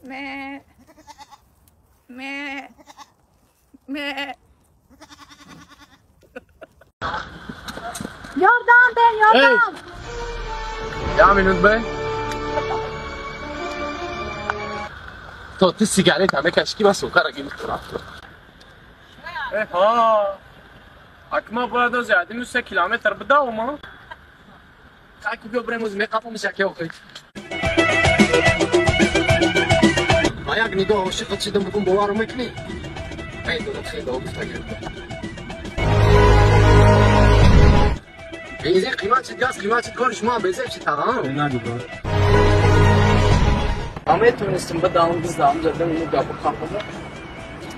Ме. Ме. Ме. Ёрдам бен, ёрдам! Я минут бе. То ти сигарета мекаши ки ман сокара гирифтам. Ха. Акма бояд аз 1,3 километр бидавам. Как биё брем оз меқапам яке охи. Ма як нигоҳ ошиқат шидам букун бовар мекунӣ? Медонам хеле гуфтагӣ. Бензин қимат шид, газ қимат шид, кори шумо безеб шид тағам. Нагу брат. Ма метавонистим бидавам, биздавам, задам ину гапу қапама.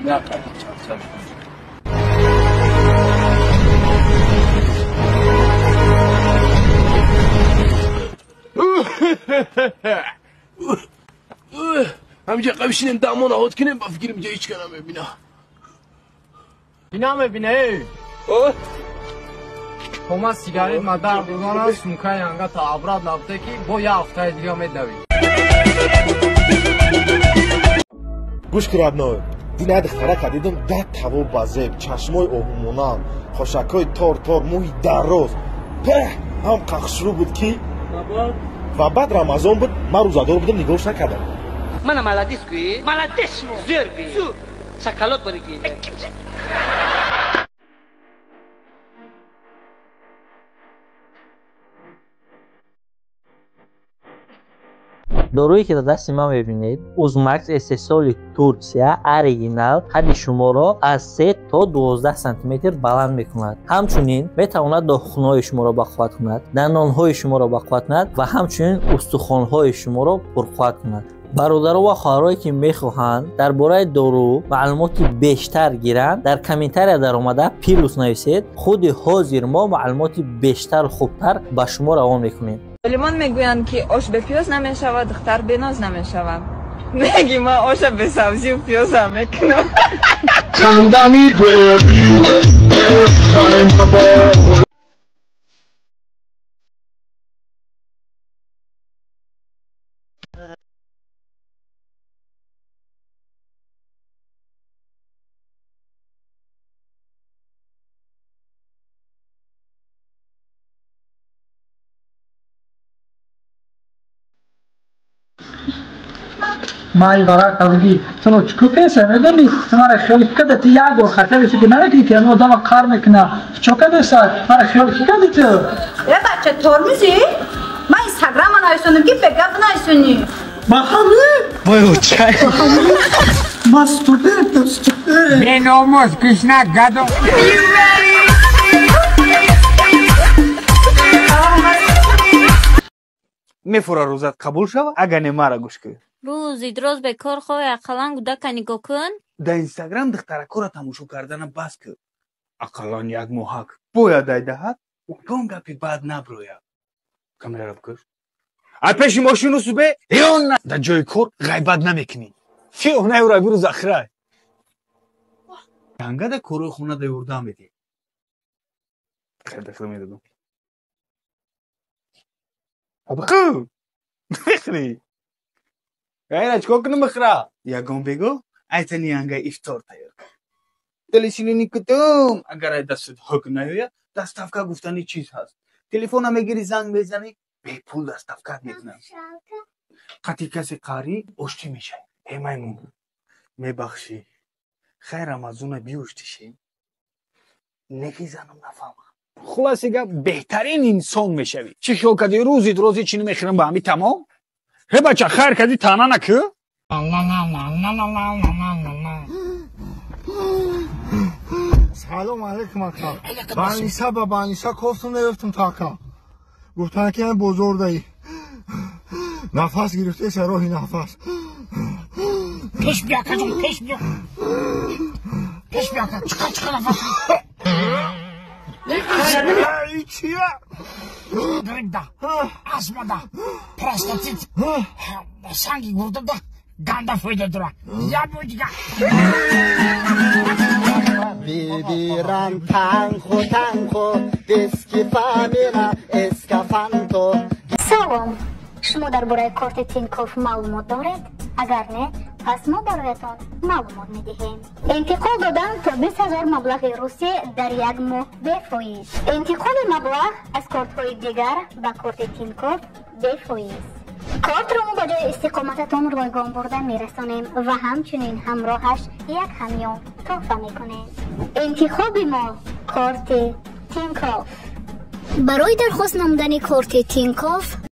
Не қапам, чак-чак. ҳамҷа қабишинем дамон аҳод кунем, ба фикрим ҷа ҳеч ка намебина. Ки намебина, эй? То ман сигарет ма дар додана, сумкаи янга та обрат нафте ки бо як ҳафтаи дига медавӣ. Гӯш ки родной, дина духтарака дидам, да таво ба зеб, чашмои оҳумонанд, хошакҳои тор-тор, мӯи дароз. Пеҳ, ҳам қахшрӯ буд ки ва баъд Рамазон буд, ман рӯзадор будам, нигоҳш накардам. Мана молодец гӯӣ, молодец, зӯр гӯӣ, зӯр, шоколад бори гӯӣ. Доруе ки дар дасти ман мебинед, Узмакс истеҳсоли Турсия, оригинал, ҳадди шуморо аз 3 то 12 сантиметр баланд мекунад. Ҳамчунин метавонад дохунҳои шуморо бақувват кунад, дандонҳои шуморо бақувват кунад ва ҳамчунин устухонҳои шуморо пурқувват кунад. Бародаро ва хоҳарое ки мехоҳанд дар бораи дору маълумоти бештар гиранд, дар комментария даромада плюс нависед. Худи ҳозир мо маълумоти бештару хубтар ба шумо равон мекунем. Олимон мегӯянд ки ош бе пиёз намешавад, духтар беноз намешавад. Меги ман оша бе сабзию пиёзам мекунам. Май варақа бигӣ, туно чӣ кӯпеса медонӣ, ту мара хиёл ки када, ту як бор хатар ки намекунӣ, ки ано одама қар мекуна, чо кадеса, мара хиёл ки кади ту? Э бача, тормизи? Ман инстаграма нависонам ки бега бинависонӣ. Ба ҳами? Вой очай. Ма студентам, студент. Беномус, кишна гадо. Мефура рӯзат қабул шава, агар не мара гӯш кӣ. Рӯзи дроз бекор хоҳ, ақаллан гудака нигоҳ кун. Дар Инстаграм духтаракора тамошо кардана бас кӣ. Ақаллан як моҳак бояд айдаҳад, ягон гапи бад наброяд. Камераро бикӯш. Ай пеши мошину субе, ё на. Дар ҷои кор ғайбат намекунӣ. Фиона юра гуру захирай. Янга да корои хона да ёрдам медиҳ. Хеле дахира медодам. Абқу! Мехӯрӣ? Гайра чикор кунам бихӯра? Ягон бего айтани янга ифтор тайёр кун. Дили ширини кутум, агар ай дастат ҳукм наёяд, доставка гуфтани чиз ҳаст. Телефона мегирӣ, занг мезанӣ, бепул доставкат мекунам. Қатъи касе қарӣ оштӣ мешавӣ. Э маймун, мебахшӣ. Хайр Рамазона биёштишӣ. Неки занам нафаҳмам. Хулоси гап, беҳтарин инсон мешавӣ. Чӣ хиёл кардӣ, рӯзи рози чӣ мехӯрам ба ҳами тамом? Ҳе бача, хайр кардӣ таъна накӯ? Салом алейкум ака. Баниса ба Баниса кофтум наёфтум така. Гуфтанд ки бозор даи. Нафас гирифтеса роҳи нафас. Пеш биё акаҷон, пеш биё. Пеш биё ака, чиқа чиқа нафас. Чия? Гриппда, астмада, простатит, санги гурдада ганда фойда дора. Я бо дига. Бибирам танхо танхо, диски фамира эскафанто. Салом, шумо дар бораи корти Тинькофф маълумот доред? Агар не, пас мо бароятон маълумот медиҳем. Интиқол додан то 20 ҳазор маблағи русия дар як моҳ бефоиз. Интиқоли маблағ аз кортҳои дигар ба корти Тинькофф бефоиз. Кортро мо ба ҷои истиқомататон ройгон бурда мерасонем ва ҳамчунин ҳамроҳаш як ҳамён тӯҳфа мекунем. Интихоби мо корти Тинькофф. Барои дархост намудани корти Тинькофф